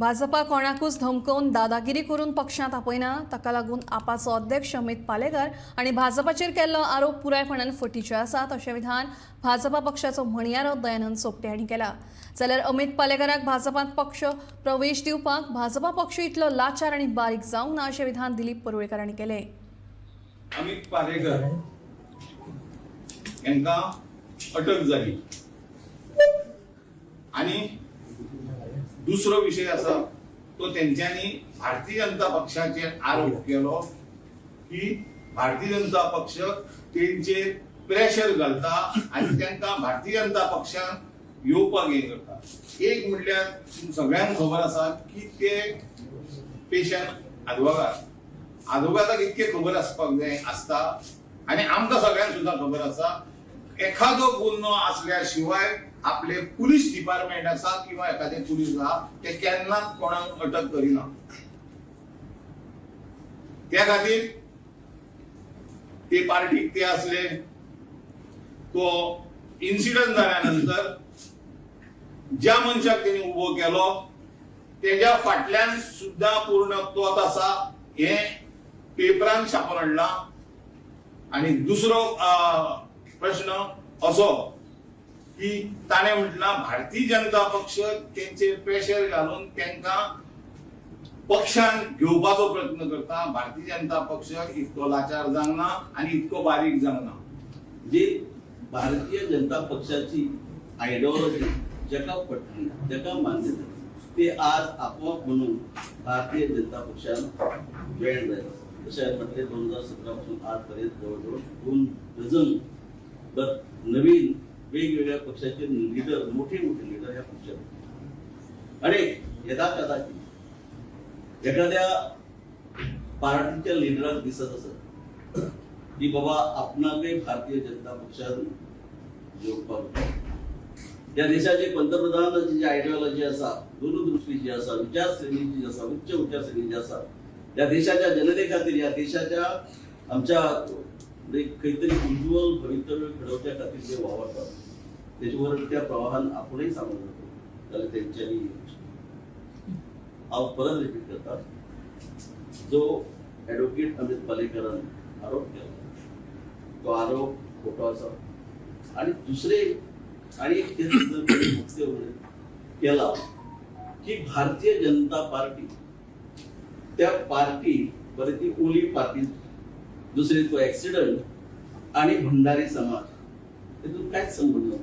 भाजपा कोणाकूच धमकोवन दादागिरी करून पक्षांत आपयना. ताका लागून आपाचो अध्यक्ष अमित पालेकर आनी भाजपाचेर केल्लो आरोप पुरायपणान फटीचे आसात अशें विधान भाजपा पक्षाचो म्हणयारो दयानंद सोपटे हांणी केला. जाल्यार अमित पालेकराक भाजपांत पक्ष प्रवेश दिवपाक भाजपा पक्ष इतलो लाचार आनी बारीक जावंक ना अशें विधान दिलीप परुळेकर हांणी केलें. अमित पालेकर यांका अटक जाली आणि दुसरो विषय आसा तो तेंच्यांनी भारतीय जनता पक्षाचेर आरोप केलो की भारतीय जनता पक्ष तेंचेर प्रेशर घालता आनी तांकां भारतीय जनता पक्षान येवपाक हें करता. एक म्हणल्यार सगळ्यांक खबर आसा की ते पेशान आदवोगाद, आदवोगादाक इतकें खबर आसपाक जाय आसता आनी आमकां सगळ्यांक सुद्दां खबर आसा, एखादो गुन्हो आसल्या शिवाय आपले पुलीस डिपार्टमेंट आसा किंवा एखादे पुलीस आहा ते केन्नाच कोणाक अटक करिना. त्या खातीर ते पार्टीक ते असले, तो इन्सिडंट जाल्या नंतर ज्या मनशाक तेणी उबो केलो तेज्या फाटल्यान सुद्दां पूर्ण तोच आसा हें पेपरान छापून हाडलां. आनी दुसरो प्रश्न असो की ताणें म्हटलां भारतीय जनता पक्ष तेंचेर प्रेशर घालून तांकां पक्षान घेवपाचो प्रयत्न करता. भारतीय जनता पक्ष इतको लाचार जावंक ना आनी इतको बारीक जावंक ना. जी भारतीय जनता पक्षाची आयडिओलॉजी ज्याका पटली, ज्याका मान्य झाली, ते आज आपोआप म्हणून भारतीय जनता पक्षान जॉईन जायत. जशें हांवें म्हटलें, 2017 पासून आजपर्यंत जवळजवळ 2 डझन बर नवीन वेगवेगळ्या पक्षाचे लिडर, मोठे मोठे लिडर ह्या पक्षात. आणि यदा कदाचित एखाद्या पार्टीच्या लिडराक दिसत असत की बाबा आपणाकय भारतीय जनता पक्षान जोडपाक जाय, या देशाचे पंतप्रधानाची जी आयडिओलॉजी आसा, दूरदृष्टी जी आसा, विचारसरणीची जी आसा, उच्च विचारसरणी जी आसा, या देशाच्या जनते खातीर, या देशाच्या आमच्या म्हणजे खंय तरी उज्ज्वल भवितव्य घडोवच्या खातीर जे वावरतात, तेजे त्या प्रवाहान आपणय सामील जातो जाल्यार तेंच्यांनी हांव परत रिपीट करता, जो ॲडव्होकेट अमित पालेकरान आरोप केला तो आरोप खोटो आसा. आणि दुसरे आणि एक ते जर कोणी वक्तव्य केला की भारतीय जनता पार्टी त्या पार्टी बरे ती ओली पार्टी, दुसरे तो ऍक्सिडंट आणि भंडारी समाज, तेतून कांयच संबंध ना.